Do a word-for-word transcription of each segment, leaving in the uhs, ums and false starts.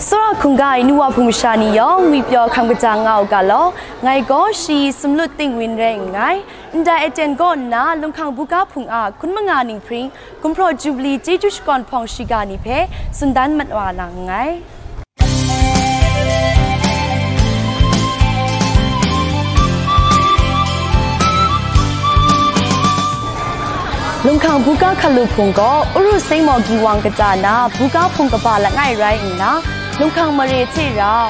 Tsawra hkungga ai nu wa hpung masha ni yawng ngwi pyaw hkam kaja nga u ga law, ngai gaw shi sumlut tingwin rai nngai. Ndai aten kaw nna, Lunghkang Buga Hpung a hkun manga ninghpring, Gumhpraw Jubili chyeju shakawn hpawng shiga ni hpe tsun dan mat wa na nngai. Lunghkang Buga Hkalu Hpung gaw Uru Sengmaw Ginwang kata na Buga Hpung kaba langai rai nna, Lunghkang mare hte rau,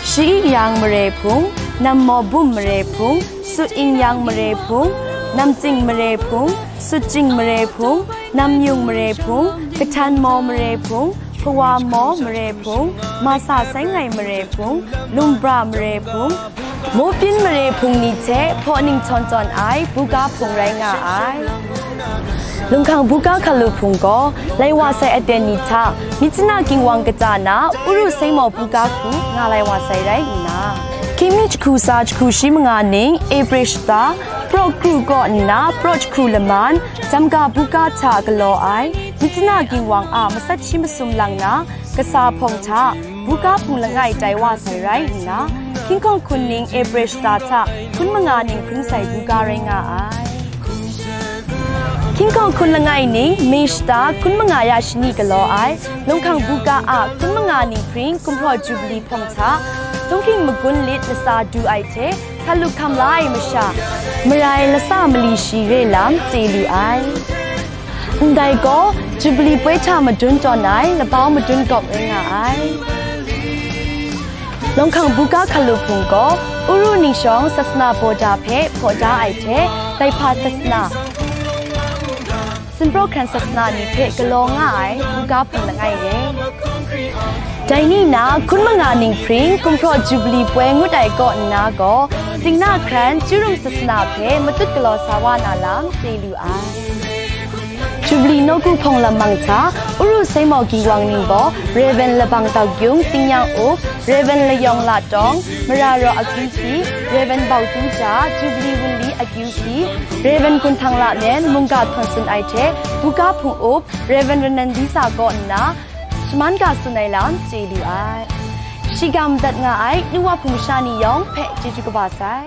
Shi-i Yang mare hpung, Nam Maw Bum mare hpung, Su-in Yang mare hpung, Nam Tsing mare hpung, Sut Jing mare hpung, Nam Yung mare hpung, Kahtan Maw mare hpung, Hpawa Maw mare hpung, Masa Sai Ngai mare hpung, Lumbra mare hpung, Mawpyin mare hpung ni hte hpaw ning htawn tawn ai buga hpung rai nga ai. Lunghkang Buga Hkalu Hpung gaw lai wa sai aten ni hta, Myitkyina Ginwang kata na Uru Sengmaw Buga hku nga lai wa sai rai nna, hkying mi jahku tsa jahku shi manga ning Ebre shata, Praw Kru kaw nna Praw jahku laman, Jamga Buga hta galaw ai, Myitkyina Ginwang a matsat shi masum lang na, kasa hpawng hta, buga hpung langai tai wa sai rai nna, hkying hkawng hkun ning Ebre shata hta hkun manga ning hpring sai buga rai nga ai. Hkying hkawng hkun langai ning Me shata hkun manga ya shani galaw ai, Lunghkang Buga a hkun manga ninghpring Gumhpraw Jubili hpawng hta, Tunghking Magun lit latsa du ai hte, hkalup hkam la ai masha, marai lasa mali shi re lam chye lu ai. Ndai gaw, Jubili poi hta madun tawn ai labau madun gawp rai nga ai. Lunghkang Buga Hkalu Hpung gaw, Uru ningshawng sasana bawda hpe hpaw da ai hte, daihpa sasana, Sumpraw hkran sasana ni hpe galaw nga ai buga hpung langai re. Dai ni na hkun manga ninghpring Gumhpraw Jubili poi ngut ai kaw nna gaw, Singna hkran Chyarum sasana hpe matut galaw sa wa na lam chye lu ai. Jubili nawku hpawng lam mang hta, Uru Sengmaw Ginwang ningbaw, Rev. Labang Dau Gyung, Tingnyang Up, Rev. Layawng Latawng, Mara Raw Akyu Hpyi, Rev. Bau Tu Ja, Jubili wunli akyu hpyi, Rev. Gun Htang Lamyan, mungga htawn tsun ai hte, buga hpung up, Rev. Ranan Lisa kaw nna, shaman ga tsun ai lam chye lu ai. Shiga madat nga ai nu wa hpung masha ni yawng hpe chyeju kaba sai.